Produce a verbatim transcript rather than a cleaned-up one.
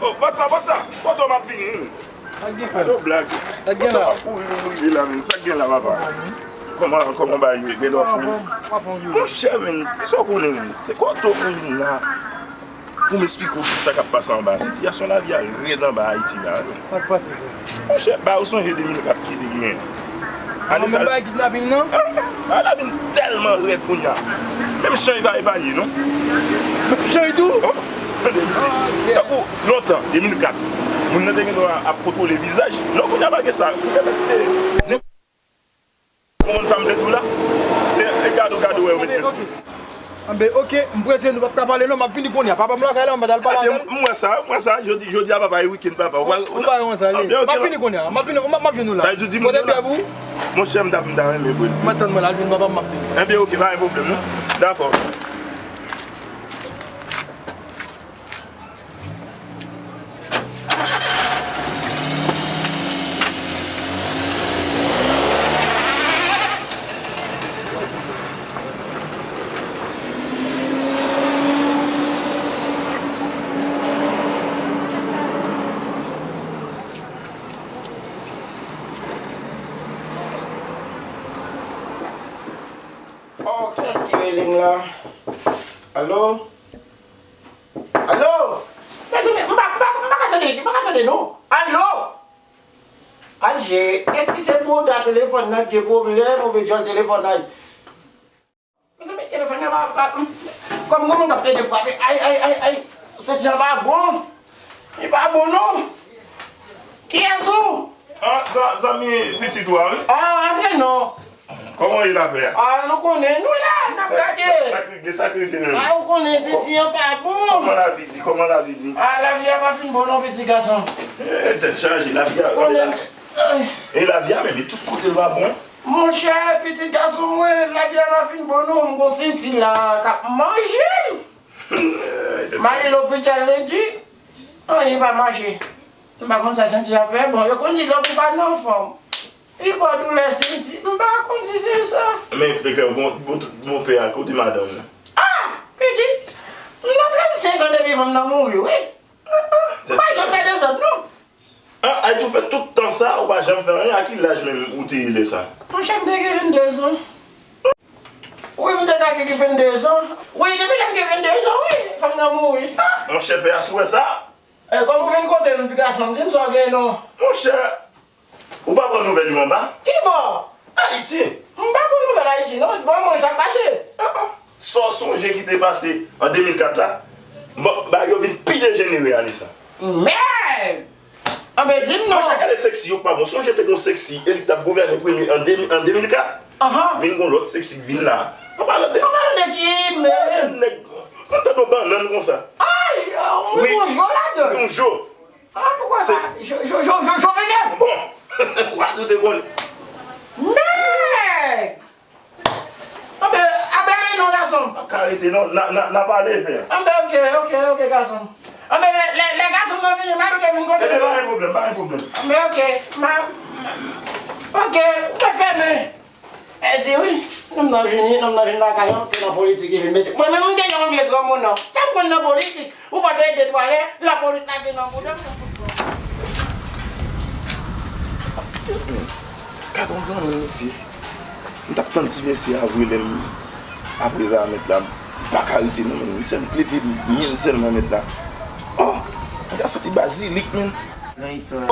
Bòs la, bòs la, kote w m ap vini? Sa k gen, frè? Yo blag. Sa k gen la? Kote w ap kouri vin rive la, menm? Sa k gen la, papa? Kòman, kòman bagay yo ye? Gen lòt fou? Monchè, menm, kisa w konnen, menm? Se kote w vin la? Pou m esplike w tout sa k ap pase anba. Sitiyasyon lavi a rèd anba Ayiti la, wi. Sa k pase, frè? Monchè, ba ou sonje de mil kat ki te genyen? Ane sa, menm bagay kidnaping nan? Ah, la vin tèlman rèd kounye a. Menm chay pa epanye, non. Menm chay tou? Oh, tande, mesye. Tankou lontan, de mil kat, moun nan te gen dwa ap kontwole vizaj. Non, kounye a pa gen sa. Ou te mèt, eh, Ou konprann sa m vle di w la? Se, e gade w, gade w, wè yo met men sou. Anben, oke, m prese, nou p ap ka pale non, m ap vini kounye a. Papa m lakay la, m pa t al pale avè l. M wè sa, m wè sa, jodi, jodi a papa e wikenn papa. Ou pa, ou pa wè sa, m ap vini kounye a, m ap vini, m ap, m ap jwenn ou la. Sa vle di w di m kote pyè pou? Monchè, m ta, m ta renmen, bro. Mwen tann mwen la, al jwenn papa m, m ap vini. Enben, oke, pa gen pwoblèm non. Dakò. Oh, kiyès ki rele m la? Alo? Alo? Mezanmi, m pa, m pa, m pa ka tande, m pa ka tande, non. Alo? Adje, èske se bouda telefòn nan ki gen pwoblèm oubyen djòl telefòn nan? Mezanmi, telefòn nan pa, pa, kòm gen moun k ap plede frape. Ay, ay, ay, ay. Sesi an pa bon. Li pa bon, non. Kiyès ou? Ah, za-, zanmi pitit ou a, wi. Ah, antre non. Kòman w ye, lapè a? Ah, nou konnen, nou la, n ap gade. Sa, sa, sa k regle, sa k regle, menm? Ah, ou konnen, sesi an pa bon. Kòman lavi di, kòman lavi di? Ah, lavi a pa fin bon, non, pitit gason. Eh, tèt chaje, lavi a, konnen. E lavi a, menm, e tout kote l pa bon. Monchè, pitit gason mwen, lavi a pa fin bon, non, m gon senti la k ap manje m. M ale lopital, yo di, anyen pa mache. M pa konn sa senti a fè. Bon, yo konn di lè w pa nan fòm, li ba w doulè senti. M pa konn si se sa. Men, koute kè w, bon, bon, bon pè a, kote madanm ou? Ah! Pitit, m nan trannsenk an depi fanm nan mouri, wi. M pa janm fè dezòd, non. Ah, Ayiti, ou fè tout tan sa, ou pa janm fè anyen. A ki laj menm ou te ye lè sa? Monchè, m te gen vennde zan. Wi, m te ka gen vennde zan. Wi, depi lè m gen vennde zan, wi, fanm nan mouri. Ah, monchè, pè a, si w wè sa? Eh, kòm ou vin kote m, pigason, di m sa w gen non. Monchè, ou pa pran nouvèl yo anba? Ki bò? Ayiti. M pa pran nouvèl Ayiti, non. Bon, mwen, sa k mache. Ah, ah. Sa w sonje ki te pase an de mil kat la? Bon, bagay yo vin pi dejenere ane sa. Mèd! Anben, di m non. Monchè, gade seksi yo k pa bon. Sonje te gon seksi, e li k t ap gouvène premye an de mil, an de mil kat. Ahan. Vin gon lòt seksi k vin la. An palan de, an palan de ki, men? Nèg, mwen tande yon bannann konsa. Ah, yon jo ladan. Yon jo. Ah, poukwa pa? Jo, jo, jo, jo, Jovenel. Bon. Ou pa doute konn. Men! Anben, anben, ale non, gason. Pa ka rete non, n a, n a, n a pale, pè. Anben, oke, oke, oke, gason. Anben, lè, lè, lè gason nan vini, mande w te vin kote nou. Ebyen, pa gen pwoblèm, pa gen pwoblèm. Anben, oke, ma, ma, oke, ou te fèmen. Mèsi, wi. Nonm nan vini, nonm nan vin lakay an, se nan politik li vin mete. Mwen menm, m te yon vye granmoun nan. Sa m konn nan politik? Ou pa te de twa lè, lapolis lage nan bouda m. Gad yon granmoun, mesye. M t ap tann ti mesye a vre lè m apre ramèt la. M pa ka rete non, men m sèl leve men l sèlman mèt la. Oh! M ta santi bazilik, men. Nan istwa.